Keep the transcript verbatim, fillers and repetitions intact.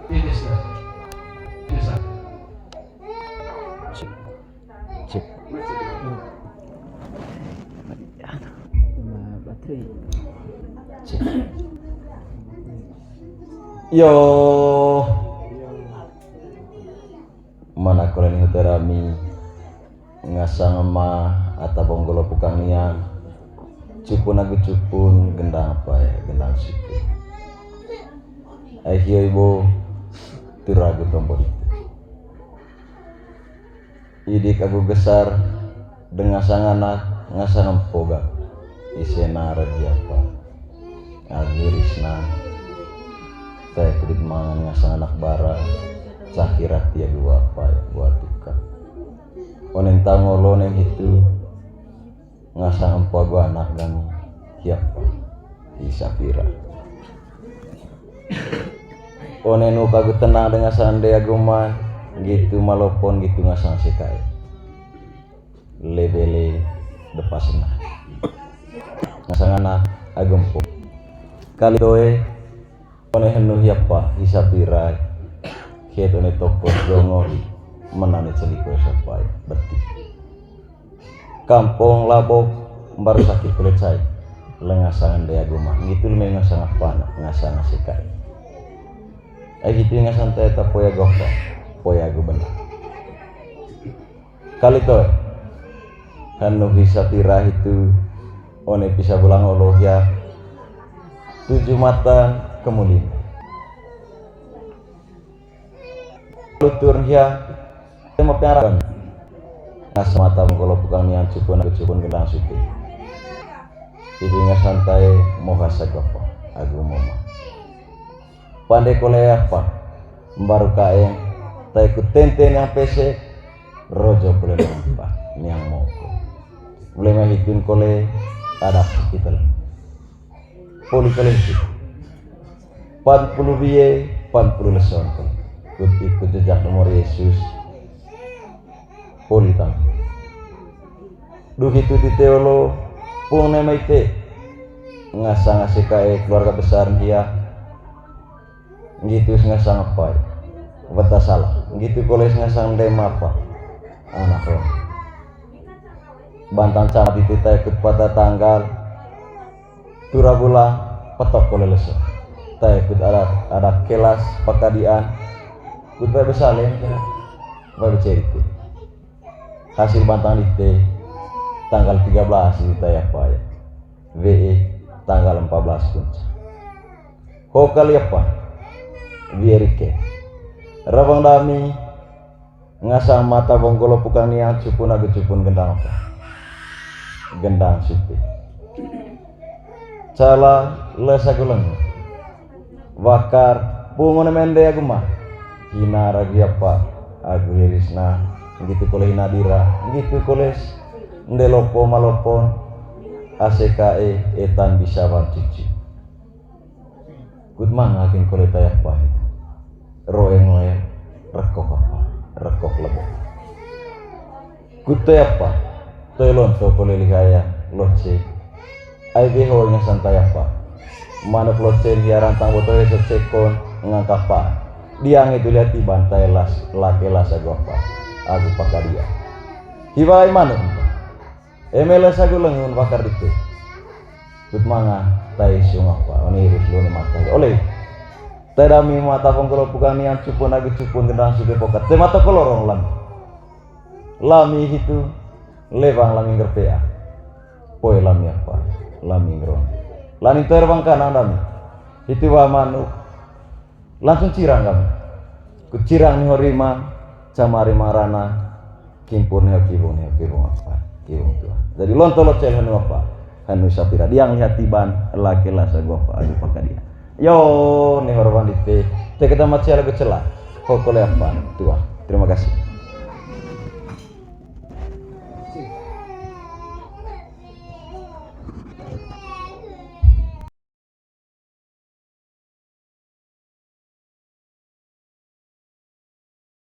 Ini sih. Bisa. Cek. Cek. Cuma baterai. Cek. Yo. Mana kole ni huta dami. Ngasang ema ata bonggolo pukang niang, cupun agu cupun gendang apa ya, gendang situ. Ai hio ibu, turagu tombo itu. Idik agu gesar, de ngasang anak, ngasang empo ga. Isena raja apa. Agu irisna. Tae kudut mangan ngasang anak bara. Caki rati agu apa ya, buat tukang. Onen tangolo nem hitu ngasang empo agu anak dan hiap hi Sapira. Onen upa agu tenang dengan sande agu man, gitu malopon gitu ngasang sekae. Lebele depasna. Ngasang anak agu empo. Kali toe One henu hiapa, hi Sapira. Hiet one toko dongo, menane celiko sapai, beti. Kampong labok, mbaru sakit kulit sai. Lenga sangan dea guma, ngitu lime ngasang apa, ngasang sekae. Ai hitu ngasang tae ta poya gopa, poya gubernur. Kali toe. Hanu hi Sapira hitu one pisa bulang olo hia tujuh matan kemulin. Lutur hia tema piara. Ngas mata mengkolo pukang nian cupun aku cupun gendang suku. Ibi ngasang tae moha sagapa agu moma. Pande kole apa? Mbaru kaeng, tae ku tente niang pese, rojo kole niang apa? Niang moko. Mulai mai hitun kole, ada kita. Poli kole itu. Empat puluh biye, empat puluh leson kole. Ikut, ikut jejak nomor Yesus. Poli tang. Duh itu tite olo, pung nema ite. Ngasang sekae keluarga besar hia. Ngitu ngasang apa? Weta salah. Ngitu kole ngasang dema apa? Anak ro. Bantang camat itu tae ikut pada tanggal. Tura bula petok kole leso. Tae ikut ada, ada kelas pakadian. Ikut bae besalen kira. Bae becerita. Hasil bantang dite tanggal tiga belas itu tae apa ya. W E tanggal empat belas kunca. Ho kali apa? Wierike. Rabang dami ngasang mata bonggolo pukang niang cupun agu cupun gendang apa? Gendang supi. Cala lesa guleng. Wakar pungun mende agu ma. Hina ragi apa? Agu hirisna. Ngitu kole hina dira. Ngitu kole nde lopo malopon. Asekae etan bisa wan cuci. Kut manga kin kole tayak pahit. Roeng-roeng, rekok apa? Rekok lebo. Kut tayak pa, toe lonto kole lihaya, loce. Ai beho ngasang tayak pa. Manuk loce hia rantang boto heso cekon, ngangkapa. Diang itu lihat tiban tae las, lake las agu apa? Agu pakadia. Hiwai manuk. Emele sagu lengun bakar dite. Kut manga, tae sung apa, one irus lone mata. Ole. Tae dami mata pongkolo pukang nian cupun agu cupun gendang sude pokat. Te mata kolorong lami. Lami hitu, lewang lami ngerpea. Poe lami apa, lami ngerong. Lani tae rebang kanang dami. Hitu wa manuk. Langsung cirang kami. Ku cirang ni ho rimang, camari marana, kimpur ni ho kibung, ni ho kibung apa? Kibung tua. Jadi lonto locel hanu apa? Hanu sapira. Diang lihat tiban, laki lasa gua apa? Aduh, pakadia. Yo, ni ho rebang dite. Te kita macet lagu celah. Ho kole apa? Tua. Terima kasih.